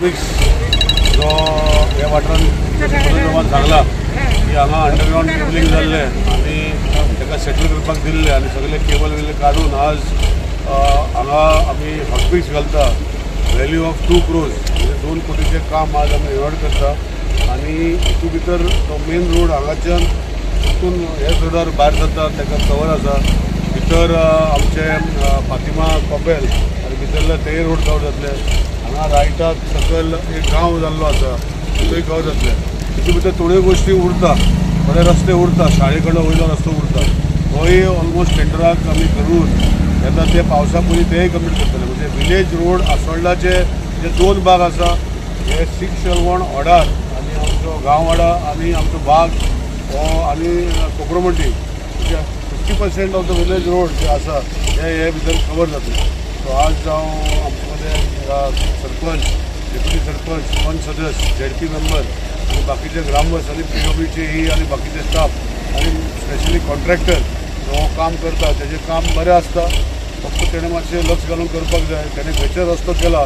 Mix जो ह्या वाठारान सांगला की हांगा अंडरग्रावंड केबलिंग जाल्लें आनी ताका सेटल करपाक दिल्लें आनी सगळे केबल बिबल काडून आज हांगा आमी हॉटमिक्स घालता. व्हॅल्यू ऑफ 2 crores म्हणजे 2 कोटीचें काम आज आमी एवॉर्ड करता. आनी हितून भितर तो मेन रोड हांगाच्यान तितून हे रोडार भायर जाता ताका कवर आसा. भितर आमचे फातिमा कॉपेल आनी भितरले तेय रोड कवर जातले. हांगा रायटाक सकयल एक गांव जाल्लो आसा तोय कवर जातले. तितून भितर थोड्यो गोश्टी उरता, थोडे रस्ते उरता, शाळे कडलो वयलो रस्तो उरता, तोय ऑलमोस्ट टेंडराक आमी करून येता ते पावसा पयलीं तेय कंप्लीट करतले. म्हणजे विलेज रोड आसोल्डाचे जे 2 भाग आसा हे 6 शेलवण ऑडार आनी आमचो गांववाडा आनी आमचो भाग हो आनी कोकरोमंडी म्हणजे 50% ऑफ the village road जे आसा ते हे भितर कवर जातले. सो आज हांव आमचे मदें सरपंच, डेप्युटी सरपंच, पंच सदस्य, झेडपी मेंबर आनी बाकीचे ग्रामस्थ आनी पीडब्ल्यूचे आनी बाकीचे स्टाफ आनी स्पेशली कॉन्ट्रॅक्टर जो काम करता तेजें काम बरें आसता, फक्त तेणें मातशें लक्ष घालून करपाक जाय. तेणें खंयचो रस्तो केला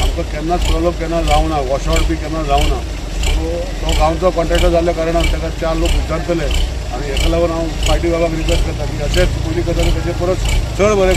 आमकां केन्नाच प्रॉब्लम केन्ना जावना, वॉशआवट बी केन्ना जावना. सो तो गांवचो कॉन्ट्रॅक्टर जाल्ल्या कारणान ताका 4 लोक विचारतले आनी हेका लागून हांव पार्टी बाबाक रिक्वेस्ट करता की अशेंच पयलीं करता तेजे परस चड बरें.